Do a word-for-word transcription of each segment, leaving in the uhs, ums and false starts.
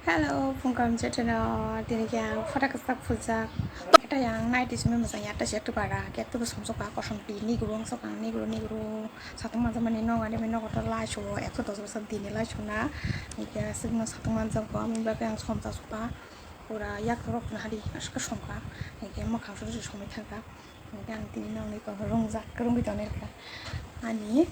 Hello, phungkam cheteno, tini khe ang photo kwchak phujak. Khe tai ang naiti simi mwchang ya, ta siyat tu bara, khe tu bwsam soka, kosom ti, nigru ang soka, nigru, nigru. Satung manjak mani nogo, ani nogo to lai sugo, ekso dos bosor dini lai suna. Hingkhe aswk no satung manjak bo, aboni bagwi ang somsa soka. Pura yak rok na hari, aswk somka. Hingkhe mwkhang suri suri somwi thangka. Hingke ang tini nongni tongo rungjak, rungwi tongnai rwkha. Ani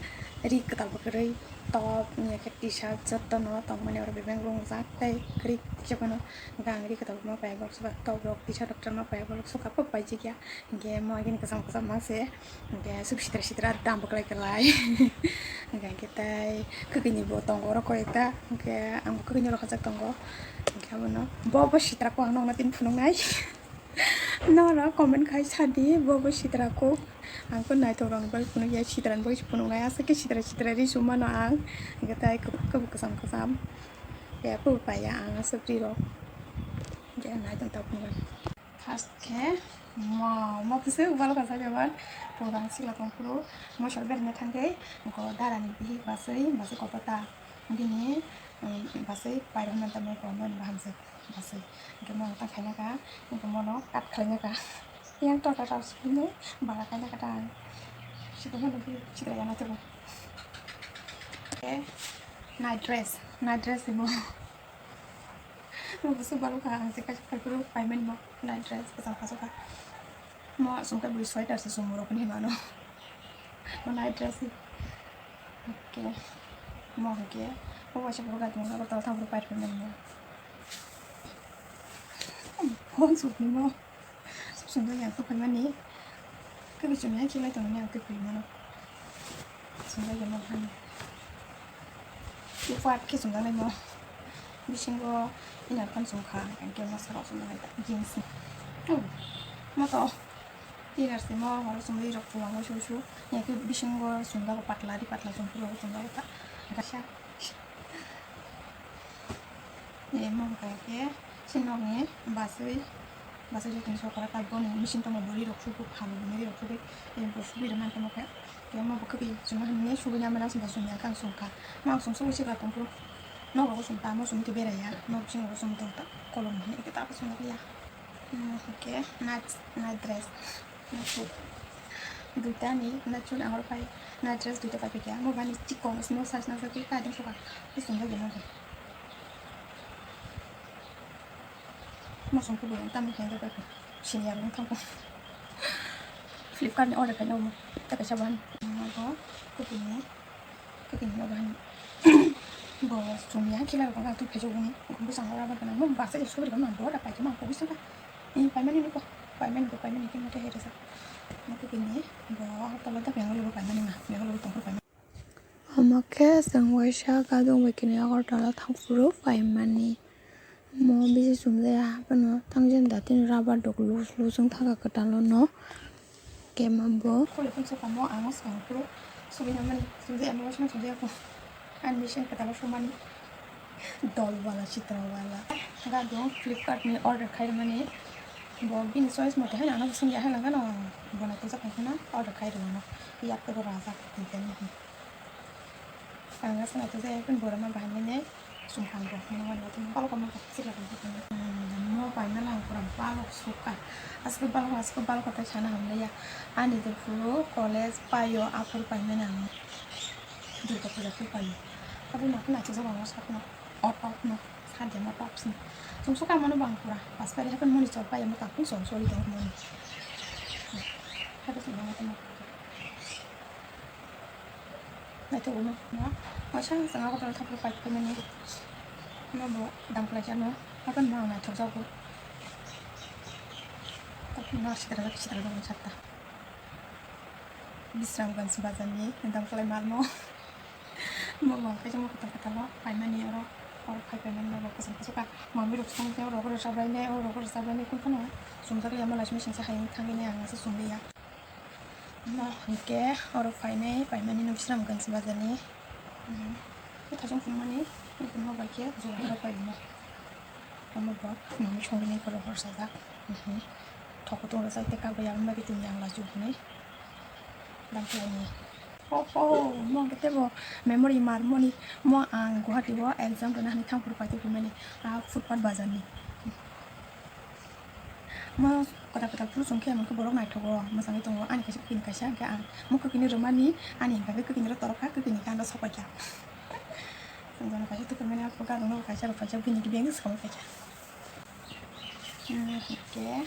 ri kwtal bo kwrwi, top, hingke t-shirt, jotono tongmani oro bebak rungjak tei kwrwi kisa phano. Hingke ang ri kwtal ma paiya borok soka, top rok, t-shirt rok ma paiya borok soka, pok paijak ya. Hingke mo agini kwcham kwcham ma se, hingke aswk sitra sitra dam bo kwlai kwlai. Hingke tei kwkwi ni bo tongo oro koi ekta, hingke ang bo kwkwi ni rohorjak tongo. Hingke abono bo bo sitra khe ang nokna tini phunuknai. Norok comment khai sadi, bo bo sitra kuk. Ang khe naithok rokni bagwi phunukya, sitra ni bagwi se phunuknai. Aswk khe sitra sitra ri sumano ang. Hingkhe tai kub-, kubuk kwcham kwcham. Ya, kubuk paiya ang aswk ri rok. Hingkhe ang naithok ta phunuknai. First khe mo, mo khe se ubalo kasa jaban. Pura sikla tong phuru. Mo sal berna thangkhe. Go dara ni bihik baswi, baswi kotor ta. Bini, um, baswi pairok nang tamo ko mo ni bahan se. Baswi. Hingke mo ta khaina ka, hingke mono cut khlaina ka. Yang to ta ta sini bara khaina ka ta. Sito mo nubi sito yana to. Oke. Night dress, night dress ibo. Mo busu balu ka ang sika sika kuru payment mo night dress ka sa ka. Mo sumka bui sweater se sumuro kuni mano. Mo night dress. Oke. Mo hingke. Mo waisa pura ka tong ka ta ta pura payment mo. Phone sukni mo. Sum sum yang tu phaimani. Khe bichum yang chilai tong yang tu phaimano. Sum yang mo han. Tu part khe sum yang mo. Bisingo inner kan sum kha, yang ke masa rok sum yang jeans. Oh. Mo to. Inner se mo horo sum rok puang mo su su. Yang ke bisingo sum da patla di patla sum pura sum da ka. Gasa. Emo hwnkha khe, chini nokni baswi, baswi jotono sokora kaiboni machine tongma bwrwi rok sugo, phalwi bwrwi rok sugwi, emo bo sugwi rwna tongma khe, emo bo khwtwi chwngno hinwi sugwi nang mano, chwngno sumya khe ang sumkha. Mo ang sumsugwi sikla tongphuru, nogo bo sumkha, mo sumwi twi beraiya, nok bisingo bo sumwi tongkha, kolom hinwi khe ta sumya. Hwnkhe night, night dress, night suit. Duita ni night suit ang oro pai, night dress duita pai pikha. Mo bani chikon sino size nang sakhe kaideng soka. Bising bai gana. Mo song kubo tamo khe pai. Sini aro thang ko. Flipkart ni order khaina mo. Ta kaisa ban. Mo ko kubo ni. Kaki ni obo hani. Bo sumya kila ko ga tu phejo guni. Bo sangora ba kana mo basa isu ri ko man bo da pai ma ko bisa ka. Ni pai mani ni ko. Pai mani ko pai mani ki mo te he resa. Mo kaki ni bo tolo ta pengol bo pai mani ma. Pengol bo tong pai mani. Omo khe chwng waisa gadung bai kini Agartala thang phuru pai mani. Mo bisi sumjaya haphano tang jani datino rubber dok loose loose wng thangkha kwtalo no. Khe ma bo. Khulukun sokamo ang swkang phuru sumui nangmani sumjaya, mo sumui sumjaya kho. Ani mission kwtalo sumani dol wala chitra wala. Gadung Flipkart ni order khairokmani bo bini choice mote haino ano sumya haino gano bo naitokjak hai kheno order khairokmano. Yak tei bo rajak tongkhe. Ang aswk naitokjak, ekdom borok no bahai manya sumkha ang bo, mano mani tongma balok ma sikla tongkha tongma. Mo paimani ang pura balok sukha, aswk balok, aswk balok tei sana hamlaiya. Ani jephuru college paio aphuru paimani ang Durga puja phuru paio. Abo no naitokjak ang sakno, o top no, sadya mo top sini. Sumsukha mano bang pura, pas pari happen moni chor paio mo tapung chor chori tongmani. Happy sumkha mo tongma. Naithogo no, no. Waisa chwng Agartala thangphuru paiphaimani. No bo dam khlaijak no. Haphano no ang naithokjago. Haphano no sitrajak, sitrajak no sakta. Bisramganj bazar ni dam khlai mal mo. Mo bo kaisa mo kwtal kwtal o paimani oro. Oro phai paimani no bo kwcham kwcham ka. Mami rok song tei oro rwchap rai nai, oro rwchap rai nai, kung phano sumjak ya, mo laismi singsa hai thangwi nai ang asa sumliya. Mo hwnkhe oro phainai, paimani no Bisramganj bazar ni. Khe thaichung phunukmani, phunukma bai khe jora jora pai rwma. Omo bo mami songwi nai phuru hor sajak. Thok kutung rwjak tei kagwi aboni bagwi tini ang lachuk hwnwi dam khlaini. Oho, mo khe tebo memory mar moni. Mo ang Guwahati o exam rwna hinwi thang phuru paithago mani, ah, footpath bazar ni. Mo kwtal kwtal phuru chwng khe, mo khe borok naithogo, mwchangwi tongo. Ani kaisa kwkwi ni kaisa, hwnkhe ang mo kwkwi ni rwmani, ani hwnkhe kwkwi ni rw torok kha, kwkwi ni khe ang rw sok pai kha. Chwng jono kaisa tukur mani, ako gadang no kaisa rw paijak, bini khe beng swkang paikha. Hmm, hwnkhe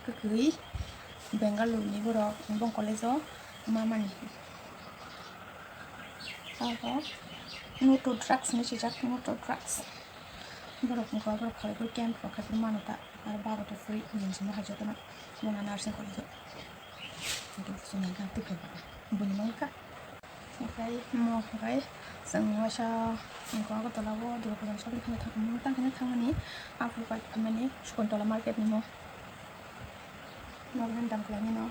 kwkwi Bengaluru ni borok, bong college o ma mani. Abo no to drugs ni swijak, no to drugs. Borok wngkha borok khalai phuru camp rok khai phuru mano ta, aro bago to free ni simi hai jotono. Mona nursing college o. Hwnkhe buchung ni gang twi phai ba bini mangkha. Okai mo okai chwng waisa wngkha Agartala o Durga Puja ni shopping khaina thang, tang khaina thangmani, aphuru pai phaimani Sukuntala market ni mo. Mo khe dam khlainai no.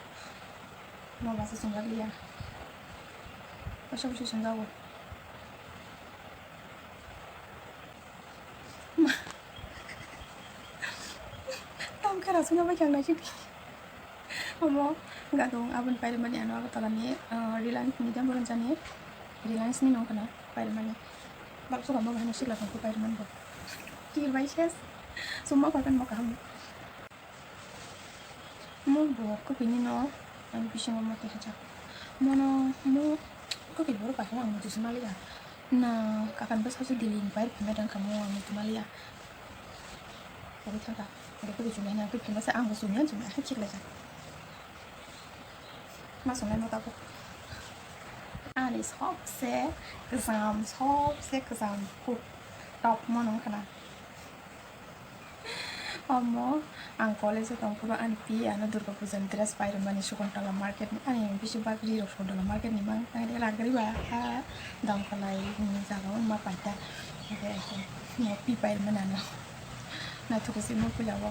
Mo basa chwng jak liya. Waisa waisa chwng jago. Tamo khe rasuna bai khe ang naisik. Omo gadung aboni pairwmani ano Agartala ni, ah, Reliance ni jang boron jani. Reliance ni nong khana pairwmani. Bak sora mo bahai sikla tong khe pairwmani bo. Kir bai ses. Summa pakan mo kaham. Mo bo kwbini no ang bisingo mo twi hajak. Mono mo kwbini borok bai ang muitu se maliya. Na kakan bwsa se Delhi ni pai phai dang kha mo ang muitu maliya. Abo thaka. Abo kwbini chumya na kwbini phai masa ang bo chumya chumya khe khiklai jak. Ma songnai mo tabuk. Ani sobse kwcham, sobse kwcham kuk top mo nung khana. Omo ang college o tong phuru ani pi ano Durga Puja ni dress pai rwmani Sukuntala market ni, ani bisi bak ri rok Sukuntala market ni mang tang de lagri ba ha dam kalai ni jaga o ma pai ta. Hwnkhe mo pi pai rwmani ano naithok se mo puila o.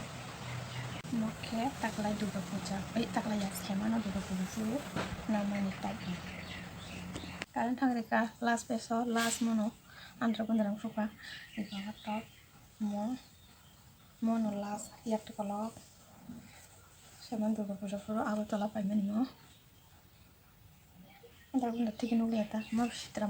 Mo khe taklai Durga Puja, ei taklai ya se mano Durga Puja phuru na mani top. Current thang reka last peso last mono andra gundra phukha. Eba top. Mo, mo no last yak to kolok. Seven Durga Puja phuru Agartala paimani mo. Andra gunda tiki nukliya ta, mo sitra.